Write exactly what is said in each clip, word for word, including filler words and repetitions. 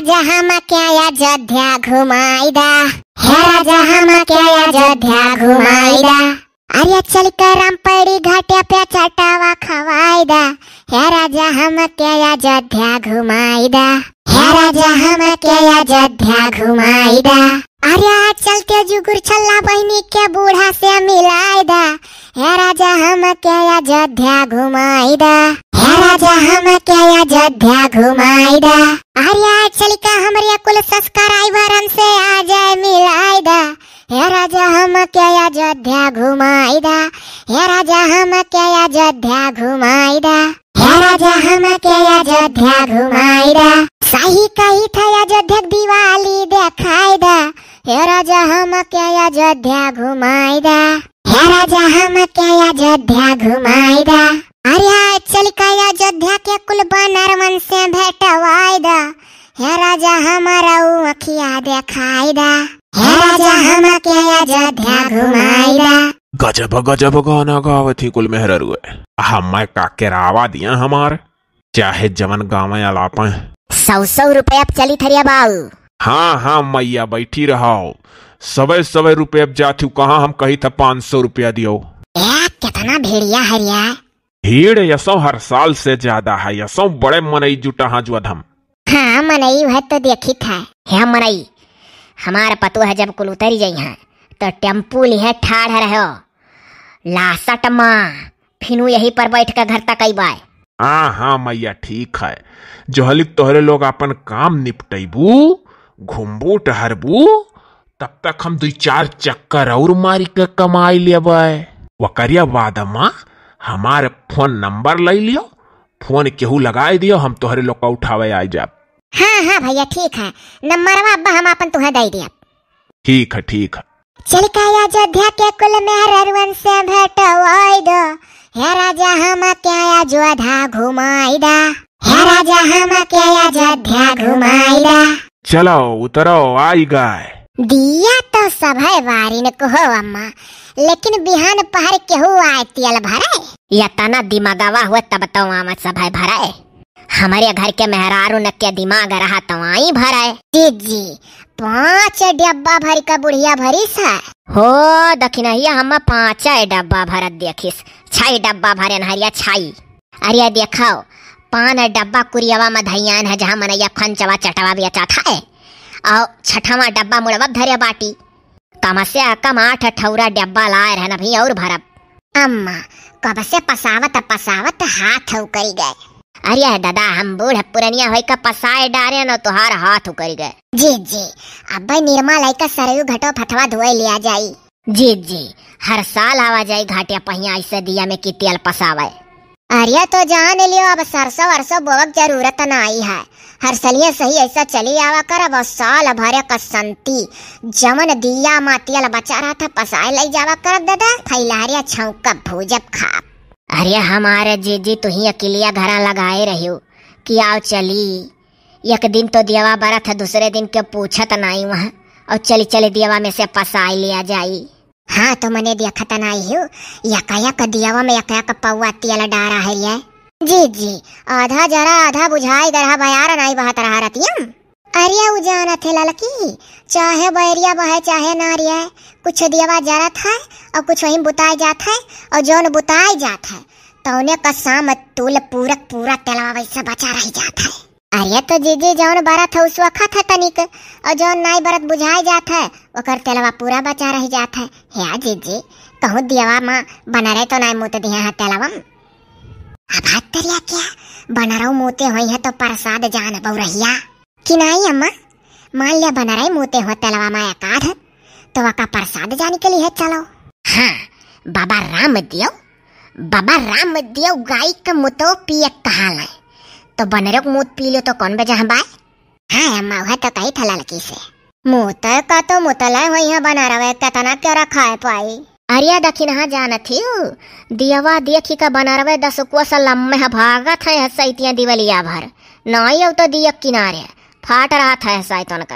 राजा हमके अयोध्या घुमाई दा, हे राजा हमके अयोध्या घुमाई दा। अरे चल के रामपड़ी घाटिया पे चटावा खवाई दा, हे राजा हमके अयोध्या घुमाई दा, हे राजा हमके अयोध्या घुमाई दा। अरे चल के जुगुर छल्ला बहिनी के बूढ़ा से मिलाई दा, हे राजा हमके अयोध्या घुमाई दा, हे राजा हमके अयोध्या घुमाई दा। अरे चल के हमरे कुल subscriberन से आ जाए मिलाई दा, हे राजा हमके अयोध्या घुमाई दा, हे राजा हमके अयोध्या घुमाई दा, हे राजा हमके अयोध्या घुमाई दा। सही कही थे अयोध्या के दिवाली देखाई दा, हे राजा हमके अयोध्या घुमाई दा, हे राजा हमके अयोध्या घुमाई दा। अरे चल के अयोध्या के कुल बनरवन से भेंटवाई दा, हे राजा हमारा ऊ अखिया देखाई दा, हे राजा हमके अयोध्या घुमाई दा। गजब गजब गाना गावत ही कुल मेहररुए। हमें का केरावा दिया हमार, चाहे जवन गावे अलापे। सौ सौ रुपया पे चली थरिया बाऊ। हाँ हाँ मैया बैठी रहो, सबै सबै रुपया पे जात हूँ कहाँ, हम कही था पाँच सौ रुपया दियो। ए कितना भेड़िया हरिया। भीड़ यसो हर साल से ज्यादा है, यसो बड़े मनई जुटा हाँ जुअधम। हाँ मनई वह तो देखी था। हे मनई, हमार पतोह जब कुल उतरी जइहैं तो टेम्पू लिहे ठाढ़ रहो लासट मा, फिनु यही पर बैठ के घर तक अइबाय। हाँ हाँ मैया ठीक है, जोहलिक तोहरे लोग अपन काम निपटैबू, घूमबू टहरबू, तब तक हम दुई चार चक्कर और मारी के कमाई लेबै। वकरिया बाद मा हमार फोन नंबर लई लियो, फोन केहू लगाई दियो, हम तोहरे लोग का उठावे आई जाब। हाँ हाँ भैया ठीक है, नंबरवा अब्बा हम अपन तुहे दई दियब। ठीक है ठीक है। चल के अयोध्या के कुल मेहररुअन से भेंटवाई दो, हे राजा हमके अयोध्या घुमाई दा, हे राजा हमके अयोध्या घुमाई दा। चलो उतरो आई गाय। दिया तो सभै बारिन को हो अम्मा, लेकिन बिहान पहर केहू आए तेल भरे। यतना दिमागवा हुआ तब तो आम सभै भरे। हमरे घर के मेहरारू न के दिमाग रहा तो आई भरे। जी जी, पाँच डब्बा भरी का बुढ़िया भरिस है। हो दखिनहिया हम पाँच डब्बा भरत देखिस, छई डब्बा भरे नहरिया छई। अरे देखो, पान डब्बा कुरियवा में धइयान है, जहाँ मनैया फंचवा चटवा बेचत है, और छठवा डब्बा मुड़वा धरे बाटी। कम से कम आठ ठौरा डब्बा लाए रहन, अभी और भरब। अम्मा, कब से पसावत पसावत हाथ उकरी गए। अरे दादा, हम बूढ़ पुरनिया होई का पसाए डारे न, तोहार हाथ उकरी गए। जी जी, अब निरमा लइका सरयू घटो फथवा धोए लिया जाई। जी जी, हर साल आवा जाई घाटिया पहिया ऐसे दिया में कि तेल पसावे। अरे तो जान लियो, अब सरसों वरसों बोवक जरूरत नाई है। हर सलिया सही ऐसा चली आवा करब, और साल भरे का संती जवन दिया मा तेल बचा रहा था, पसाए लई जावा करब दादा, फैलहरिया छौंकब भूजब खाब। अरे हमारे जीजी, तुही अकिलिया घरा लगाए रहियो कि आओ चली। एक दिन तो दियावा बरत है, दूसरे दिन के पूछत नाई वहाँ, और चली चली दियावा में से पसाई लिया जाई। हाँ, तो मने देखत नाई हूँ, यका यक दियावा में यका यक पौवा तेल डारा है ये। जी जी, आधा जरा आधा बुझाई गरहा बयार नाई बहत रहा रतियम। अरे उ जानत है ललकी, चाहे बैरिया बहे चाहे नारिया, कुछ दियावा जरत है और कुछ वहीं बुताई जात है, और जौन बुताई जात है तौने का शाम तूल पूरक पूरा तेलवा वैसे बचा रह जात है। अरे तो जीजी जौन बरत है उस वक्त है तनिक, और जौन नाई बरत बुझाई जात है ओकर तेलवा पूरा बचा रह जात है। हे जीजी, कहूँ दियावा माँ बनरे तो नाई मुत दिया है तेलवा। अब हाथ तरिया क्या बनरऊ मुते होई है तो प्रसाद जान बउरहिया। कि नाई अम्मा, मान लिया बनरई मुते हो तेलवा मा एकाध, तो वका प्रसाद जाने के लिए चलो। हाँ, बाबा राम दियो, बाबा राम दियो गाय के मुतो पिए कहा लाए, तो बनरे के मुत पी लियो तो कौन बेजा बाय? हाँ अम्मा, वह तो कही था ललकी से। मुते का तो मुतले होई है बनरवे, केतना के रखाए पाई। अरे दखिनहा जानत हियो, दियवा देखी का बनरवे दस कोस लम्मे ह भागत है सैतिया दिवलिया भर। नाई अउ तो दियक किनारे फाट रहत है सैतन के।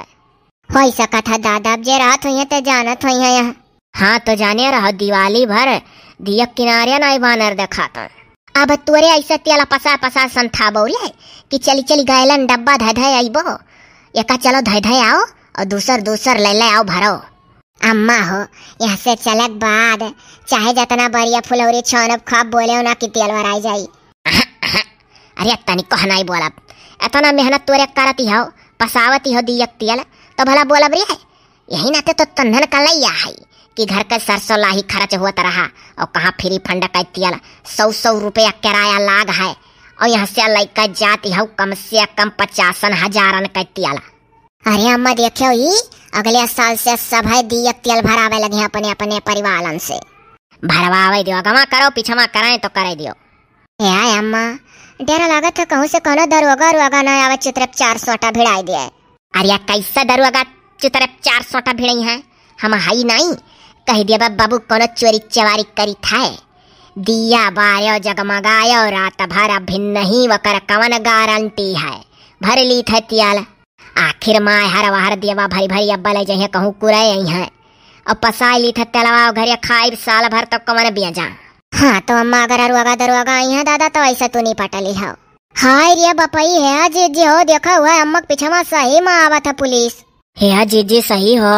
होई सकत है दादा, अब जे रहत होई है ते जानत होई है यहाँ। हाँ तो जाने रहो, दिवाली भर दियक किनारे नाई बानर देखात। अब तोरे ऐसे तेल पसा पसा संथा बौले कि चली चली गैलन डब्बा धै धै अइबो। एका चलो धइ धइ आओ और दूसर दूसर ले ले आओ भरो। अम्मा हो, यहाँ से चलक बाद चाहे जतना बरिया फुलौरी छौनब खब बोले ना कि तेल वराई जाई। अरे तनिको हनाई बोलब, एतना मेहनत तोरे करती हो, पसावती हो दियक तेल, तो भला बोलब रे? यही नाते तो तन्हन का लैया है कि घर के सरसों लाही खर्च होत रहा और कहाँ फ्री फंड का तेल, सौ सौ रुपया किराया लाग है और यहाँ से लैके जाती हो कम से कम पचासन हजारन का तेल। अरे अम्मा देखियो ई, अगले साल से सभे दियक तेल भरावे लगे हैं अपने अपने परिवारन से। भरवावे दियो, अगवा करो पिछवा कराए तो करे दियो। ए आय अम्मा, डर लागत है कहूँ से कोनो दरोगा उरोगा ना आवे चुतरप चार सोटा भिड़ाई दे। अरे कैसे दरोगा चुतरप चार सोटा भिड़ई है, हम हई नहीं। कह दिया बा बाबू कोनो चोरी चवारी करी था। दिया बायो जगमगायो रात भर, अब भिन्न ही वकर कवन गारंटी है। भर ली थे तेल। आखिर माय हर वहर देवा भरी भरी अब्बा ले जइहे कहूँ कुरे आई हैं। और पसाई ली थे तेलवा घरे खाइब साल भर तो कवन बेजा। हाँ तो अम्मा अगर अरुआगा दरुआगा आई हैं दादा तो ऐसा तू नहीं पटली हो। हाय रे बपई है जीजी हो, देखा हुआ अम्मा के पिछवा सही में आवत है पुलिस। हे जीजी सही हो।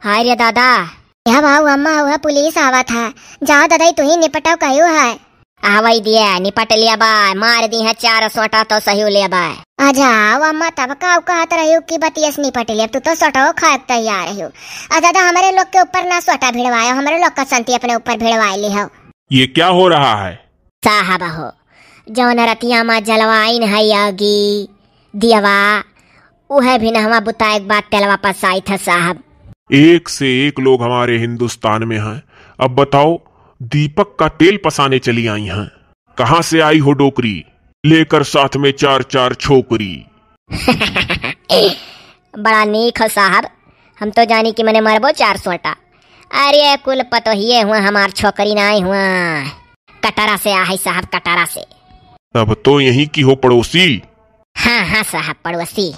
हाय रे दादा। या बाऊ अम्मा हुआ पुलिस आवत है। जाओ दादा तू ही निपटाओ कहियो है। आवई दिया, निपट लिया बा, मार दी है चार सोटा तो सही ले बा। आ जाओ अम्मा, तब का कहत रही हो कि बतियस निपट लिया, तू तो सोटो खाए के तैयार रही हो। आ दादा हमरे लोग के ऊपर ना सोटा भिड़वायो, हमरे लोग का संती अपने ऊपर भिड़वाए ली हो। ये क्या हो रहा है? साहब हो, जौन रतिया मा जलवाइन है आगी, दियवा, उहे भी नहवा बुताए के बाद तेलवा पसाई था साहब। एक से एक लोग हमारे हिंदुस्तान में हैं। अब बताओ, दीपक का तेल पसाने चली आई हैं। कहाँ से आई हो डोकरी, लेकर साथ में चार चार छोकरी? बड़ा नीक हो साहब, हम तो जानी कि मने मरबो चार सोटा। अरे कुल पतोहिए हुआ, हमार छोकरी नाई हुआ। कटरा से आ है साहब, कटरा से। तब तो यहीं की हो पड़ोसी। हाँ हाँ साहब, पड़ोसी।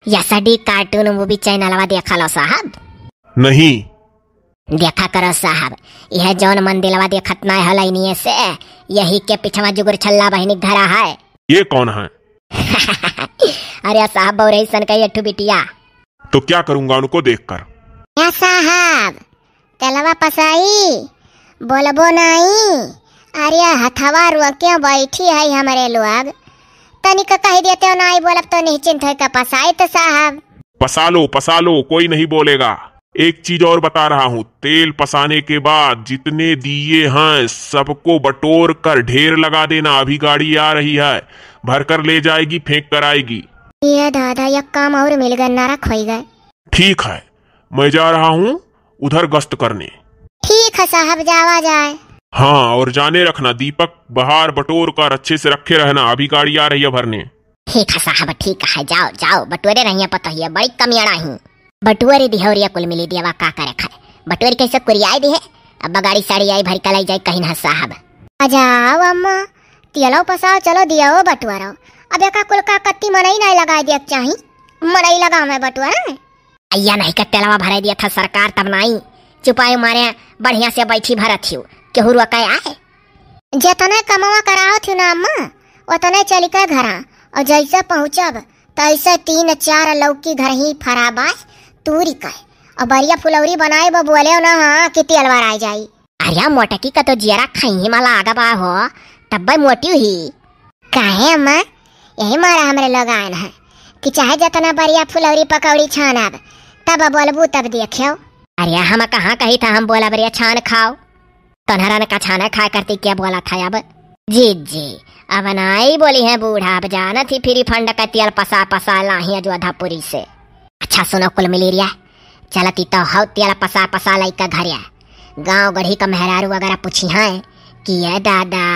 एसडी कार्टून मूवी चैनलवा देखा लो साहब। नहीं। देखा करो साहब, यह जौन मंदिलवा देखत ना हो लाइनिए से, यही के पिछवा जुगुर छल्ला बहिनी के घरा है। ये कौन है? अरे साहब, बौरई सन का ये ठू बिटिया। तो क्या करूंगा उनको देखकर? या साहब, तेलवा पसाई, बोलबो नाई। अरे हथवा रोके बैठी है हमरे लोग, तनिक कह देते हो नाई बोलब तो निश्चिंत है का पसाई तो साहब। पसा लो, पसा लो, कोई नहीं बोलेगा। एक चीज और बता रहा हूँ, तेल पसाने के बाद जितने दिए हैं सबको बटोर कर ढेर लगा देना। अभी गाड़ी आ रही है, भर कर ले जाएगी, फेंक कर आएगी। ये दादा, एक काम और मिल गए, नरक होई गए। ठीक है, मैं जा रहा हूँ उधर गश्त करने। ठीक है साहब, जावा जाए। हाँ, और जाने रखना, दीपक बहार बटोर कर अच्छे से रखे रहना, अभी गाड़ी आ रही है भरने। ठीक है साहब, ठीक है, जाओ जाओ, बटोरे रहिए पतोहिए, बड़ी कमियाड़ा ही। बटोरे दिहौरिया कुल मिली दियावा, का करे खाए, बटोरे कैसे कुरियाए दिहे। अब गाड़ी साड़ी आई भरी कलाई जाए कहीं ना साहब। आ जाओ अम्मा, तियलो पसाओ, चलो दिया ओ बटुआरो। अब एका कुल का कत्ती मनई नहीं लगाए दिया चाही, मनई लगा हमें बटुआरा। अइया नहीं के तेलवा भराई दिया था सरकार, तब नाई चुपाई मारे बढ़िया से बैठी भरत हियो, केहू रोके आए। जेतने कमवा करावत हियो ना अम्मा, ओतने चली के घरा, और जैसे पहुँचब तैसे तीन चार लौकी घर ही फरा बाय, तूरी के, और बरिया फुलौरी बनाए बा, बोले ना हाँ कि तेल वराई जाई। अरे मोटकी का तो जियरा खइही मा लागा बा हो, तब्बे मोटी हुई। काहे अम्मा, यही मारा हमरे लोग आयन है कि चाहे जतना बरिया फुलौरी पकौड़ी छानब, तब बोलबू तब देखियो। अरे हम कहाँ कही था हम बोलब रे छान खाओ, तोहरन का छाना खाए करती क्या बोला था अब? जी जी, अब नाई बोली है बूढ़ा, अब जानत ही फ्री फंड का तेल पसा पसा लाही अजोधापुरी से। अच्छा सुनो कुल मिली रिया, चलती तो हौ तेल पसा पसा लइका घरे। गाँव गढ़ी का मेहरारू वगैरह पूछी हैं कि ये दादा,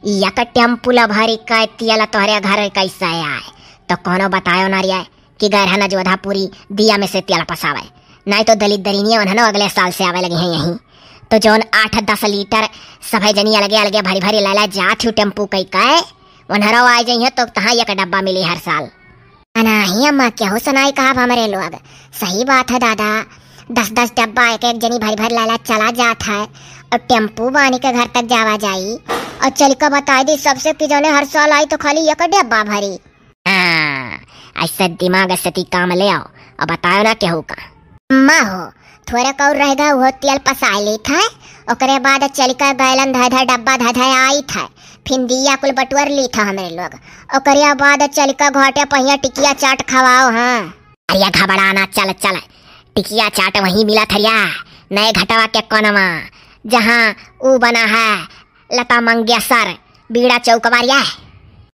ई एक टेम्पू ला भरी का तेल तोहरे घर कैसे आए? तो कोनो बतायो ना रिया कि गए रहन अजोधापुरी दिया में से तेल पसावे, नाई तो दलित दरिनिया उन्हनो अगले साल से आवे लगी हैं यहीं। तो जौन आठ दस लीटर सभे जनी अलगे अलगे भरी भरी लाला जात हूँ टेम्पू कई के, उन्हरो आ जाइए तो तहाँ एक डब्बा मिली हर साल। अनाही अम्मा, केहू से नाई कहब हमरे लोग। सही बात है दादा, दस दस डब्बा एक एक जनी भरी भरी लाला चला जात है, और टेम्पू बानी के घर तक जावा जाई, और चल के बताई दी सबसे कि जौने हर साल आई तो खाली एक डब्बा भरी। हाँ, ऐसे दिमाग से ती काम लेव, अउ बतायो ना केहू का। अम्मा हो, थोरे कौर रह गए, उहो तेल पसाइ लीत है, ओकरे बाद चलिका गैलन धै धै डब्बा धै धै आइत है, फिन दिया कुल बटुअर लीत है हमरे लोग, ओकरे बाद चलिका घोटे पहिया टिकिया चाट खवाओ। हाँ। अरे घबड़ा ना, चल चल, टिकिया चाट वहीं मिला थरिया, नए घटवा के कोनवा, जहाँ ऊ बना है लता मंगेशकर, बीड़ा चौक बारिया।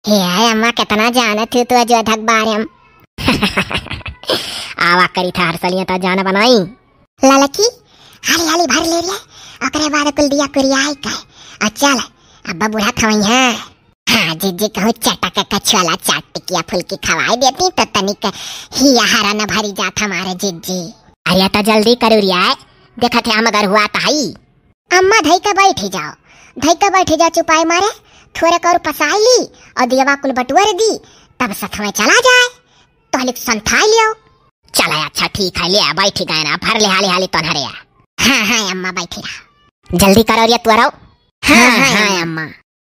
हे अम्मा, कितना जानत हो तू अजोधक बारे में। आवा करी था हर सलिया ता जान बनाई। ललकी, हाली हाली भर ले रे, ओकरे बाद कुल दिया कुरियाई का। आ चल, अब्बा बूढ़ा खवई है। हाँ जिज्जी, कहूँ चटक कछुआला चाट टिकिया फुल्की खवाई देती तो तनिक हिया हरा न भरी जात हमारे जिज्जी। अरे तो जल्दी करू रिया, देखत है हम अगर हुआ तो हई। अम्मा धई के बैठी जाओ, धई के बैठी जाओ चुपाई मारे, थोरे कौर पसाई ली अउ दियवा कुल बटुअर दी, तब सथवे चला जाए, तोहलिक संथाई लियो। चला अच्छा ठीक है, ले बैठी गए ना, भर ले हाली हाली तोन्हरे। हाँ हाँ अम्मा बैठी रहा। जल्दी करो रे तुअरो। हाँ हाँ अम्मा।